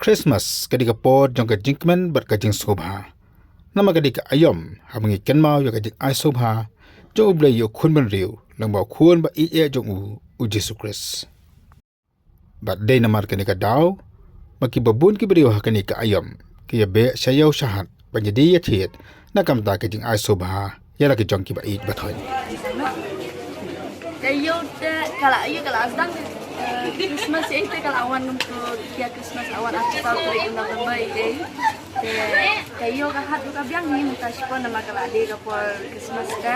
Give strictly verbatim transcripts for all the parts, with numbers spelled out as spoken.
Christmas ka dei ka por jong ka jingkmen bad ka jingsngewbha. Namar ka dei ka aïom haba ngi kynmaw ïa ka jingai sngewbha jong U Blei ïa u khun bynriew, lyngba u khun ba ïeit eh jong u, U Jisu Khrist. Bad dei namar kane ka daw ba kiba bun ki briew ha kane ka aïom ki ïa beh sha ïew sha hat ban ïa die ïa thied na ka bynta ka jingai sngewbha ïa la ki jong kiba ïeit ba thoiñ. Ka ïew te ka la ïew ka la sdang, eh, Christmas ïa te ka la wan ngam tu ïa Christmas la wan arphew saw tarik November ïa te. Te ka ïew ka hat ruh ka biang hi mynta shipor namar ka la dei ka por Christmas te.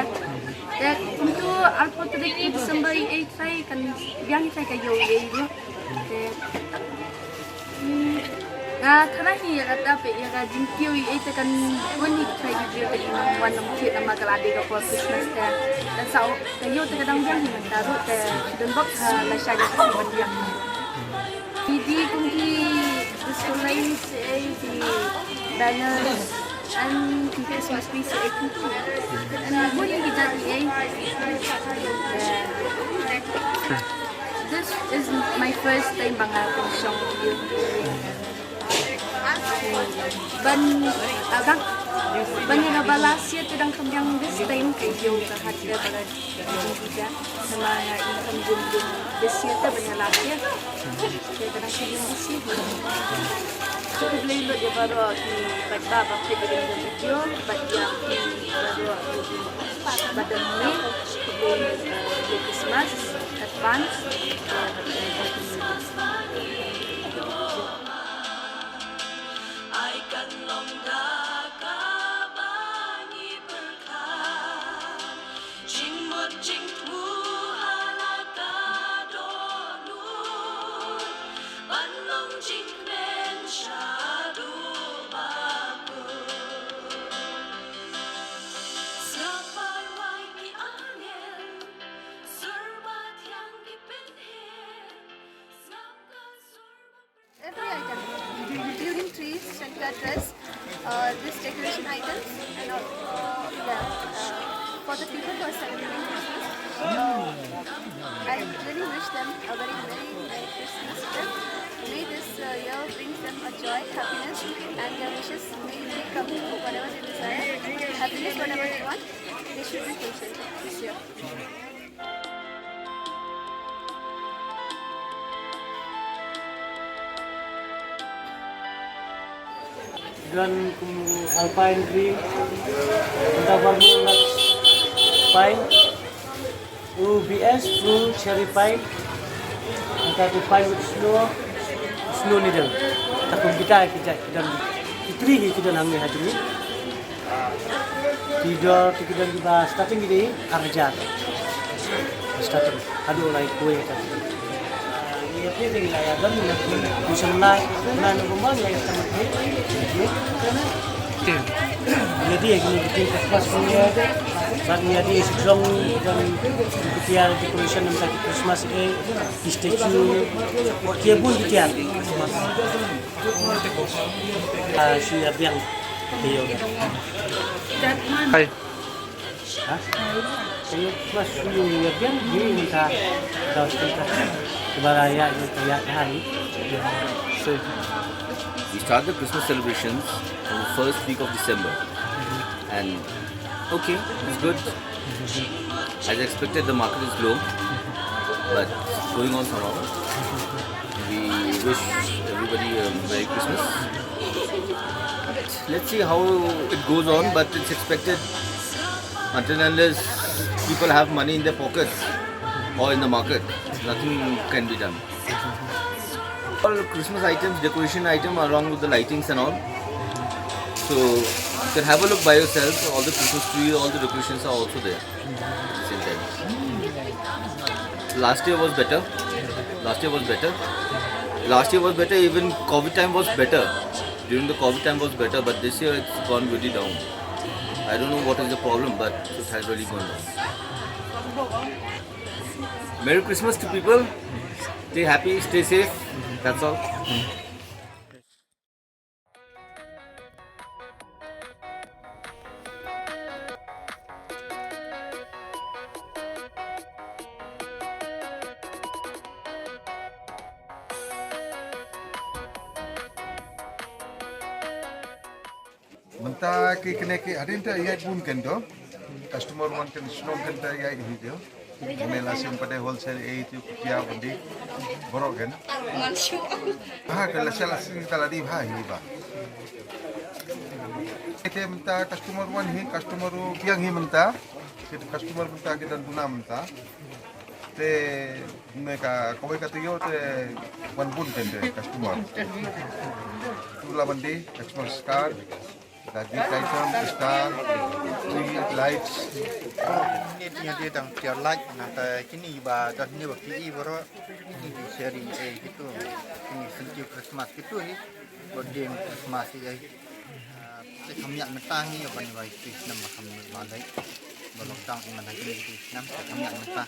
Te kumtu arphew tarik December ïa te kan biang ïa te ka ïew ïa ruh. Te, hmm, nga tharai hi ïa kata peit ïa ka jingkiew ïa te kan wan hi ïa te ka ïew te kan wan nam thied namar ka la dei ka por Christmas te. Te sa ka ïew te ka dang biang hi mynta ruh te don bok ha la sha ïa ka biang. Ki dei kum ki disco lights, eh, ki banners, and ki Christmas trees, eh, kumtu. And bun ki jait, eh. This is my first time ba nga pynshong ïa. Ban, ah, ban, ban ïa kaba last year te dang kham biang, this time ka ïew ka hat ka ba la Namar nga income jin jin this year te ban ïa last year. Te ka dang shim this year. Khublei lut ïa baroh ki paidbah ba peit ïa kane ka video bad ïa ki baroh ki ba don ne. Khublei, eh, Merry Christmas advance. Eh, bad, eh, Happy New Year. Ai kan long da kaba ngi pyrkhat. Jingmut jingthmu ha la ka dohnud ban long jingkmen shaduh bakut. Sngap arwai ki angel, sur ba thiang ki pynhiar, sngap ka sur ba Every item, including trees, Shankar dress, uh, this decoration items, and all, uh, yeah, uh, for the people who are celebrating Christmas, uh, I really wish them a very merry, merry Christmas. May this, uh, year brings them a joy, happiness, and their wishes may, may come true, whatever they desire, happiness, whatever they want, they should be fulfilled this year. Don kum u Alpine Green, Interval Lux Pine, u B S, u Cherry Pine, and that u Pine with snow, snow needle. Ta kum kita ki jait ki don, ki tri hi ki don hangne ha jong ngi. Ki dor te ki don kiba starting ki dei ar hajar. Starting haduh lai kawei ka. Ïa phi dei la ïa don na ku shem lai na na bumba ïa ka ma. Ïa dei ïa ki dei ki Christmas ni. Bad ïa dei strong don ki tiar decoration namar ki Christmas eh, ki statue. Ki bun ki tiar. Ah, shu ïa biang. Hi. Ha? Shu ïa biang, hi, mynta. Dah, mynta. Kebara ïa, ïa, ïa, hi. So, we start the Christmas celebrations on the first week of December. And, okay, it's good. As expected, the market is low, but it's going on somehow. We wish everybody a Merry Christmas. Let's see how it goes on, but it's expected until unless people have money in their pockets or in the market, nothing can be done. All Christmas items, decoration item along with the lightings and all. So you can have a look by yourself. All the Christmas tree, all the decorations are also there. Same time. Last year was better. Last year was better. Last year was better. Even COVID time was better. During the COVID time was better, but this year it's gone really down. I don't know what is the problem, but it has really gone down. Merry Christmas to people. Stay happy, stay safe. That's all. Mynta ki kine ki hadien te ïaid bun ken to. Customer wan ken shnong ken te ïaid hi to. Kine la shem pat de wholesale ei to, kutia bandi. Baroh ken. Ha, ke la shala sing ta la di bha hi ba. Ite mynta customer wan hi, customer u biang hi mynta. Ki customer mynta ki don duna mynta. Te ne ka kawei ka taïew te wan bun ken te customer. Tu la bandi customer scar. Da gift item, star, tree, lights. Ini dia dia dang tiar light, nangta kini ba dah ni ba pi baroh. Ini di sharing eh gitu. Ini sentiu Christmas gitu hi. Birthday Christmas hi eh. Ah, te kham ïaid mynta hi, ban ïa bai tu snem ba kham ïaid ba lai. Ba lockdown i man ha kini tu snem, te kham ïaid mynta.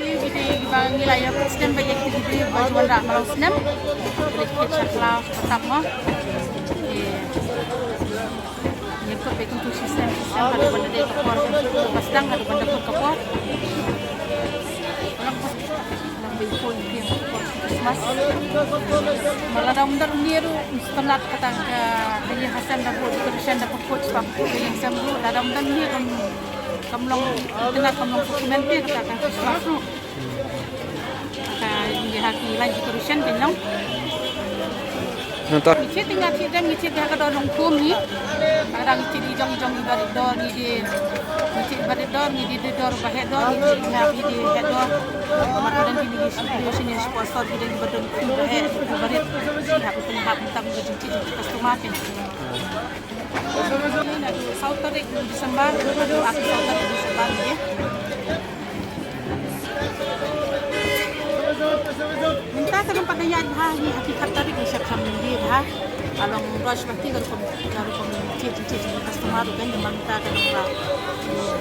Ki dei kiba ngi la ïoh snem ba ïa ki dei ba ju wanrah baroh snem. Ki dei ki shakla ba tam mo. Ki ngi kut ba ki tu shi snem shi snem ka dei ban da dei ka por ba sdang ka dei ban da kut ka por. Nang ba ïa poi ïa ka por Christmas. Ma lada ym don ïa ruh ym sngewtynnat kata ka ïing ha sem da buh decoration da pyrkhat ba pyrkhat ïa sem ruh lada ym don ïa ruh. Kam long, kane kam long supplementary kata ka Christmas ruh. Kata ïa ha ki line decoration ka long. Nangta. Ngi thied, ngi thied, ngi thied ha ka dor nongkum hi. Kadang ngi thied i jong, jong i barit dor, ngi dei, ngi thied i barit dor, ngi dei, dei dor ba heh dor, ngi thied ha i dei heh dor. Namar kadang kine ki sponsor, kine ki ba don kum ba heh, ki barit. Ngi hap, ngi hap, ngi tam, ngi jingthied, jingthied customer kan. Naduh saw tarik Disember, naduh arphew saw tarik Disember ngi. Mynta ka dang pat da ïaid bha hi, ha ki khat tarik ngi shah kham ngi bha. Ka long rush bha ki, ka rukom, ka rukom ki, ki, ki, ki customer ruh kan, mynta ka dang bha.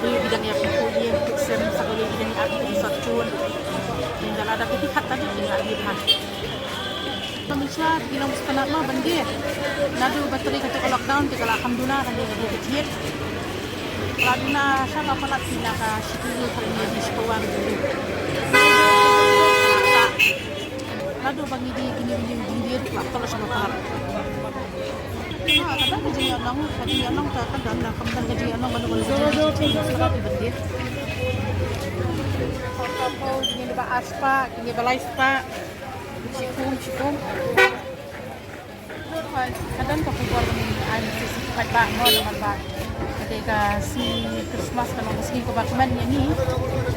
Ki, ki dang ïa pynkuh ïing, pynkuh sem, sa kawei ki dang ïa pynkuh sot chun. Mynta lada ki khat tarik ngi ïaid bha. Pynshwa ki long sngewtynnat mo ban die. Naduh ba trei kata ka lockdown te ka la kham duna, ka dei ka dei ka thied. Ka la duna sha ba palat ki na ka shi kilo ka dei shi pawa ka dei. Naduh ba ngi die kine kine ngi die ka la tol sha ba palat. Ah, ka don ka jingïalang, ka jingïalang ka, ka don, ka don ka jingïalang, ka don ka jingïalang ban die. Ka don ka jingïalang ban die. Kine ba ar spah, kine ba lai spah. Shikum, shikum. Ka don ka khubor ban ai message ïa ki paidbah mo namar ba ka dei ka sngi Christmas, ka long ka sngi kaba kmen ïa ngi.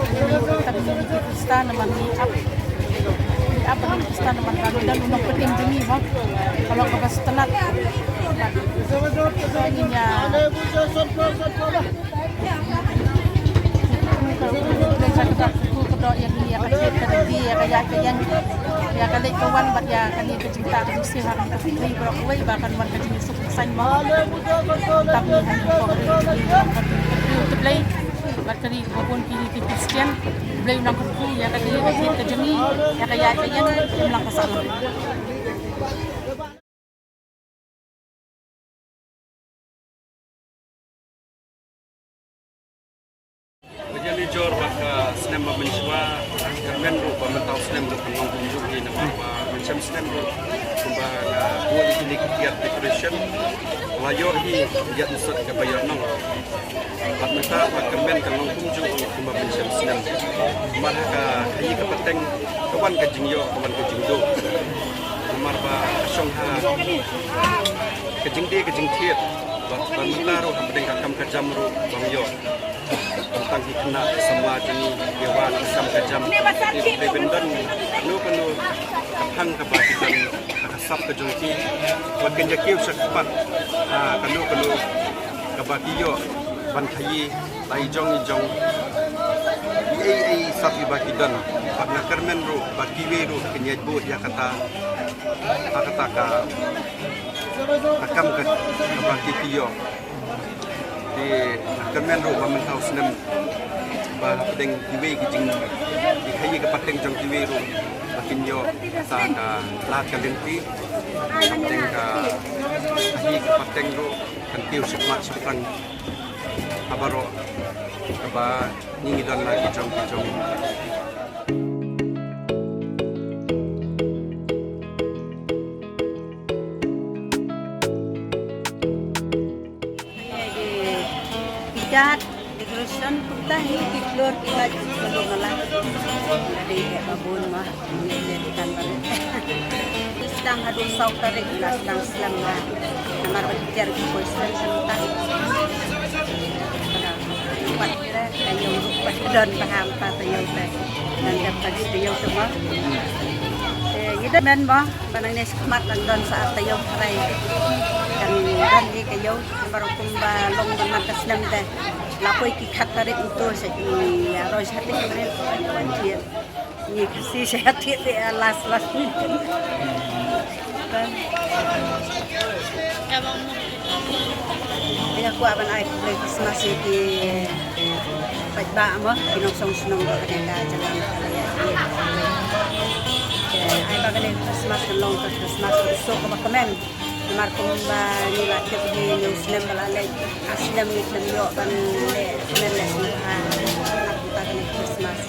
Ïa ngi tang ngi ki Khristan namar ngi ap, ngi ap ba ngi Khristan namar ba ngi don u nongpynim jong ngi mo. Ka long kaba sngewtynnat. Ngi ïa Khublei sa kata, khublei sa kata, ïa ka thied ka jong ngi, ïa ka ïaid ka ïeng, ïa ka leit ka wan bad ïa kane ka jingtah ka jingsiew ha kane ka pyrthei baroh kawei ba kan wan ka jingsuk jingsaiñ mo. Tam ngi ha ngi ko ka ri, ka ri, ka ri U Blei bad ka ri kaba bun ki, ki Khristan. U Blei un nang kyrkhu ïa kane ka thied ka jong ngi, ïa ka ïaid ka ïeng, ym lang ka sah lang. Ka jingïaleh jor bad ka snem ba mynshuwa, kyrmen ruh ba mynta u snem ruh kan long kumjuh hi namar ba mynshem snem ruh kumba nga buh ïa kine ki tiar decoration. La ïoh hi ïa u sot kaba ïoh nong. Bad mynta ba kyrmen kan long kumjuh kumba mynshem snem. Namar ha ka khaïi ka pateng ka wan ka jingïoh, ka wan ka jingduh. Namar ba ka shong ha ka jingdie ka jingthied. Bad, bad mynta ruh hapdeng ka kam ka jam ruh bym ïoh. Tang ki khynnah ki samla jong ngi ki wan ki kam ka jam. Ki pynbeit don kano kano ka phang kaba ki don ha ka sap ka jong ki. Bad kin ïa kiew sha khmat ha kano kano kaba ki ïoh ban khaïi. Ba i jong i jong i ei ei sap iba ki don. Bad nga kyrmen ruh ba kiwei ruh kin ïaid bud ïa kata ha kata ka ka kam ka, kaba ki ki ïoh. Te nga kyrmen ruh ba mynta u snem ba hapdeng kiwei ki jing, ki khaïi ka pateng jong kiwei ruh ba kin ïoh sa ka lad ka lynti. Hapdeng ka khaïi ka pateng ruh kan kiew shaphrang shaphrang ha baroh kaba ngi ngi don la ki jong ki jong. Ki jait decoration kumta hi, ki klur ki lait ki klur mala. Ka dei eh ba bun ma, ngi le kan ba. Sdang haduh saw tarik la sdang slem la. Namar ba ki jer ki poi slem kumta. Pat ka ïew ruh pat don ba ham ta ta ïew ta. Ngan dep ka ji ta ïew ta ma. Eh, ngi da men ma. Ba nangne shakhmat nang don sa ar taïew tharai. Kan don hi ka ïew, namar kumba long ban man ka snem te. La poi ki khat tarik ntu sa ki, ïa, roi sha tik mrel wan jied. Ngi kasi sha tik te, ah, last, last minute. Ban. Ïa kwah ban ai khublei Christmas ïa ki paidbah mo, ki nongshong shnong ba kane ka jingwan ka la ïa ki. Te ai ba kane Christmas kan long ka Christmas ka suk kaba kmen. Namar kumba ngi la tip hi, ngi u snem ba la leit, ar snem ngi snem ïoh ban leh snem leh snem ha. Namar kumta kane Christmas.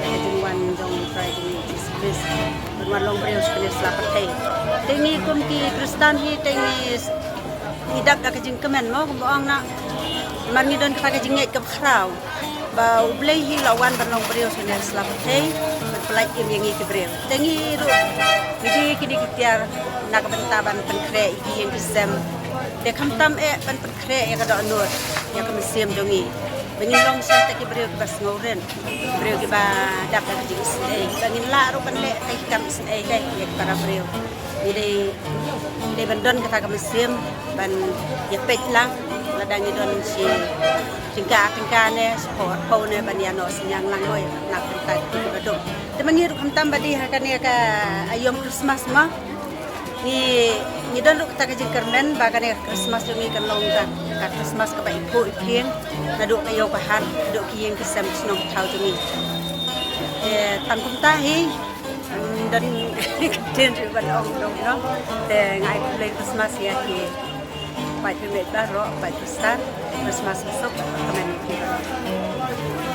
Ka jingwan jong U Trai jong ngi Jisu Khrist. Ban wan long briew sha kane sla pyrthei. Te ngi kum ki Khristan hi te ngi Ngi dap da ka jingkmen mo, kumba ong na. Namar ngi don kata ka jingngeit kaba khraw ba U Blei hi la wan ban long briew sha kane sla pyrthei, ban pyllait im ïa ngi ki briew. Te ngi ruh ngi dei kine ki tiar na ka bynta ban pynkhreh ïa ki ïing ki sem. Te khamtam eh ban pynkhreh ïa ka dohnud, ïa ka mynsiem jong ngi. Ba ngin long shisha ki briew kiba sngewrit, briew kiba dap da ka jingisynei. Ba ngin lah ruh ban leh ka kam isynei ka ïa ki para briew. Ngi dei, ngi dei ban don kata ka mynsiem ban ïa peit lang, lada ngi don shi tyngka tyngka ne, shi phew ar phew ne, ban ïa noh synñiang lang mo ïa kata ka bynta ki ba duk. Te ma ngi ruh khamtam ba dei ha kane ka aïom Christmas ma. Ngi, ngi don ruh kata ka jingkyrmen ba kane ka Christmas jong ngi kan long ka, ka Christmas kaba iphuh iphieng naduh ka ïew ka hat, naduh ki ïing ki sem ki shnong ki thaw jong ngi. Te tang kumta hi. Don ktien ruh ban ong dong no. Te nga ai khublei Christmas ïa ki paid pynbeit baroh, paid Khristan, Christmas basuk, kmen ïa ki baroh.